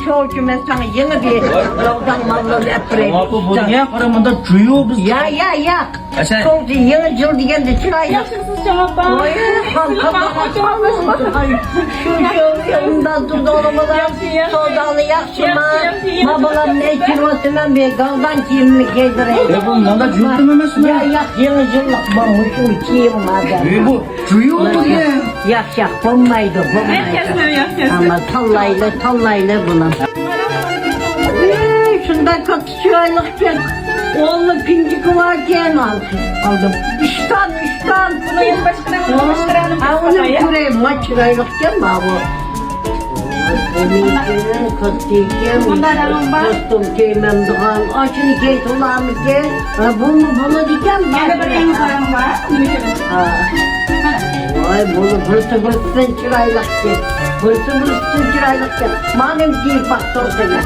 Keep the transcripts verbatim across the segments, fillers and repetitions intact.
شۇنىڭ ئۈچۈن مەن ساڭا يېڭى بىر راۋدان ماللىرىنى ئەپ بېرەي. ئاپا، بۇ نېمە قارا، مۇندا جۇيۇ بىز. يا، يا، يا. ئەسەن. شۇڭا يېڭى يىل دېگەندە چىرايلىق. ياخشىمسىز، جاۋاب بار. ۋاي، خان، خان، خان، خان. شۇ، شۇ، ئۇنداق تۇردۇڭلار. ياخشى، ياخشى. سوداڭلار ياخشىمۇ؟ ياخشى، ياخشى. ما بالامنى ئېچىرىۋاتىمەن، بىر گالدان كىيىمنى كىيدۈرەي. ئە، بۇ مانا جۇيۇ ئەمەسمۇ؟ يا، ياق، يېڭى يىللىق بۇ، مۇشۇ كىيىم ھازىر. ئە، بۇ جۇيۇ بۇ دېگەن. ياق، ياق، بولمايدۇ، بولمايدۇ. ياق، ياق، ياق. ئەمما تاللايلى، تاللايلى بۇنى. ئەي، شۇنداق كاتتا چىرايلىقكەن. ئوغلى پىنجىكى باركەن، ئالدى، ئالدى. ئۈچ دان، ئۈچ دان. بۇنى يەنە باشقىلارنىڭ، باشقىلارنىڭ ھە، ئۇنى كۆرەي، ما چىرايلىقكەن، ما بۇ. ئۇنىڭكىنى كاتتىكەن. بۇندا رەڭ بار. كاستيۇم كىيمەمدىغان. ئاشۇنى كىيسە بولامىكىن؟ ھە، بۇمۇ بولىدىكەن. يەنە بىر رەڭ بار. ھە. ۋاي، بۇنى بىرسى بىرسىدىن چىرايلىقكەن. بىرسى بىرسىدىن چىرايلىقكەن. مانا كىيىپ باقسۇن سېنى.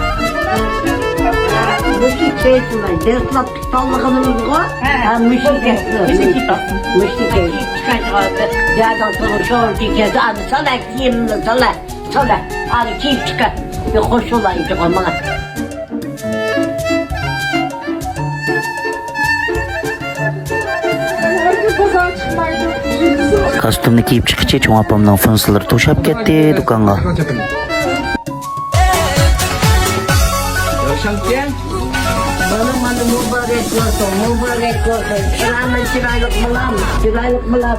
مۇشۇ كەيسىمەن. دەسلەپكى تاللىغىنىمىزغۇ؟ ھە. ھە، مۇشۇ كەيسىمەن. مۇشۇ كەيسىمەن. مۇشۇ كەيسىمەن. دەدىڭ تۇرۇپ شورتى كەيسە، ئانا سالا كىيىمنى سالا. سالا. ئانا كىيىپ چىقار. بىر خوش بولايچۇغۇ ماڭا. كاستيۇمنى كىيىپ چىققىچە چوڭ ئاپامنىڭ فۇنسىلىرى توشاپ كەتتى دۇكانغا. مانا، مانا، مۇبارەك بولسۇن، مۇبارەك بولسۇن. چىرايلىق، چىرايلىق بالام، چىرايلىق بالام.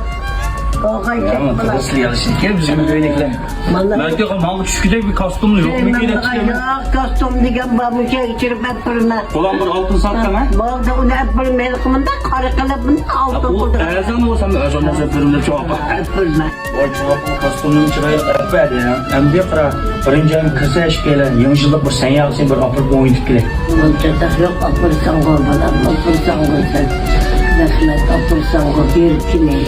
قوغايچاق بالام. سىلى ياخشىكەن، بىزنىڭ ئۆيدىكىلەر. مانا. بەلكى ماڭا چۈشكۈدەك بىر كاستيۇم يوقمۇ كېرەك؟ ياق، كاستيۇم دېگەن بارمۇ، كەچۈرۈپ ئەپ بېرىمەن. بۇلار بىر ئالتۇن ساققان، ھە؟ بولدى، ئۇنى ئەپ بېرىمەن. ھېلىقى مۇنداق قارا قىلىپ، مۇنداق ئالتۇن بۇ قىلدى. ئەرزان بولسا، مەن ئەرزان نەرسە ئەپ بېرىمەن دەپ جاۋاب بەر. ئەپ بېرىمەن. ۋاي، جاۋاب، بۇ كاستيۇمنى چىرايلىق ئەپ بەردى، ھە؟ ئەمدى قارا، بىرىنچى ئاينىڭ كىرسە ئىككىيلەن، يېڭى يىللىق بىر سەن ياغسىن، بىر ئاپىرىپ ئوينىتىپ كېلەي. ئۇنچە تەق يوق، ئاپىرساڭغۇ، بالام، ئاپىرساڭغۇ سەن. رەھمەت، ئاپىرساڭغۇ، بېرىپ كېلەي.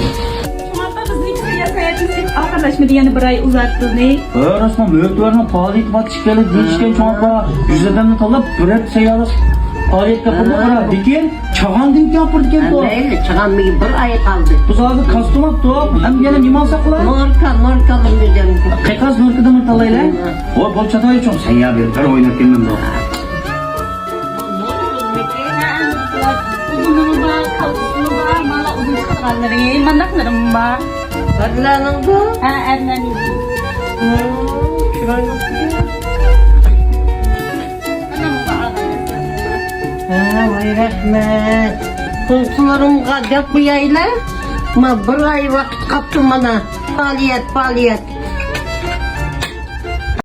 شۇڭا ئاپا، بىزنىڭ سەييارە ساياھىتىمىز تېخى ئاخىرلاشمىدى، يەنە بىر ئاي ئۇزارتىلدى. ھە، راستما، مۆتىۋەرنىڭ پائالىيىتى بار ئىكەنلىك دېيىشكەن چوڭ ئاپا. يۈز ئادەمنى تاللاپ، بىر ھەپتە سەييارە پائالىيەتكە قىلدۇق، ھە. لېكىن چاغاندىن كېيىن ئاپىرىدىكەن ھە، توپ. مەيلى، چاغانمىگە بىر ئاي قالدى. بىز ھازىر كاستيۇم ئاپتۇق، ئەمدى يەنە نېمە ئالساق بولار؟ نوركا، نوركا بىلمىدىم. قەقەس نوركىدىن بىر تاللايلى. ھە. ۋاي، بولۇپ چاتايلى چوڭ، سەن يا بىر، بىر ئويناپ كەلمەمدۇ. ئۇزۇنىمۇ بار، كالتىسىمۇ بار، مانا ئۇزۇن چىقىدىغانلىرى، مانداقلىرىمۇ بار. ئەرلەرنىڭ بۇ؟ ھە، ئەرلەرنىڭ. ھە، چىرايلىق. ھە، ۋاي رەھمەت. قوڭسىلىرىمغا دەپ قويايلى. ما بىر ئاي ۋاقىت قاپتۇ مانا. پائالىيەت، پائالىيەت.